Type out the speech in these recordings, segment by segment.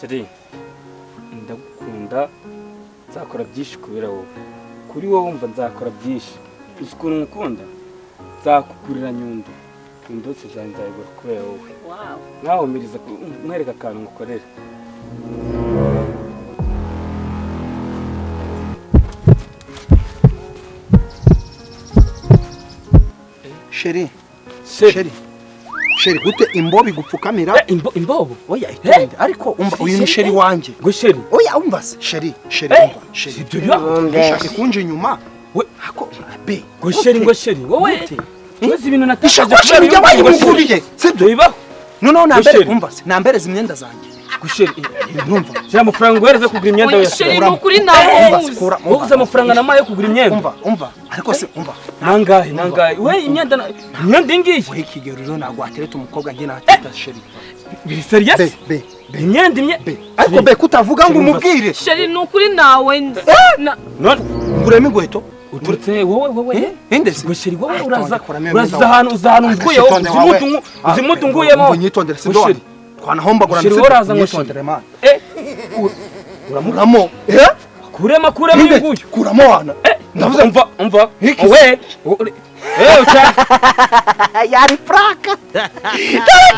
Chérie, ndagukunda, nzakora byinshi kubera wowe. Kuri wowe wumva nzakora byinshi. Uzi ukuntu ngukunda? Nzakugurira Nyundo. Nyundo yose nzayigura kubera wowe. Wow. Mwahumiriza mwereka akantu ngukorera. Chérie, chérie, chérie, gute imbobi gupfukamira? Imbobo? Oya, itonde. Ariko umva uyu ni chérie wanje. Ngo chérie? Oya, umva se. Chérie, chérie, umva. Chérie. Ibyo bibaho. Ushaka kunje inyuma. We, ako be. Ngo chérie, ngo chérie. Wowe. Wese ibintu natakaje. Ishakoshi njye wayimuguriye. Sibyo? Bibaho. Noneho nambere umva se. Nambereza imyenda zanjye. Ngo chérie, numva. Shira amafaranga nguhereze kugura imyenda Oya, yose. chérie, ni ukuri nawe uzi. Wowe amafaranga namaye kugura imyenda. Umva, umva. Ariko se umva. Nangahe, nangahe. We imyenda imyenda ingiye. We kigero rero nagwatereta umukobwa nge nateta chérie. Biri serious? Be, be, be. Imyenda imye. Be. Ariko be kutavuga ngo umubwire. Chérie, ni ukuri nawe nzi. None nguremo inkweto. Uturutse wowe wowe. Inde se? Ngo chérie wowe uraza uraza ahantu uza ahantu nguye wowe uzimutu nguyemo. Umva nyitondere si ndo. Twanahombagura Chérie wowe uraza ngo nyitondere man. Uramuramo. Kurema kurema nguyu. Kuramo wana. Ndavuze umva umva. We. Ucha. Yari praka. Tara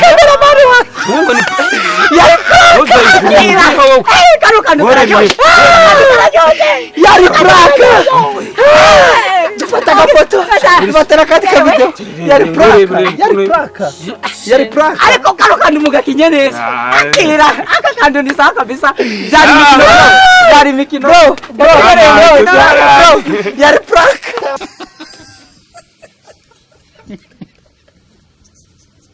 cameraman wa. Mungu ni yari praka. Kano kano kararyoshye. Yari praka. Dufata agafoto. Dufata nakandi ka video. Yari praka. Yari praka. Yari praka. Ariko kano kantu mugakinye neza. Akira. Aka kantu ni sawa kabisa. Byari imikino. Byari imikino. Bro, bro, bro. Yari praka.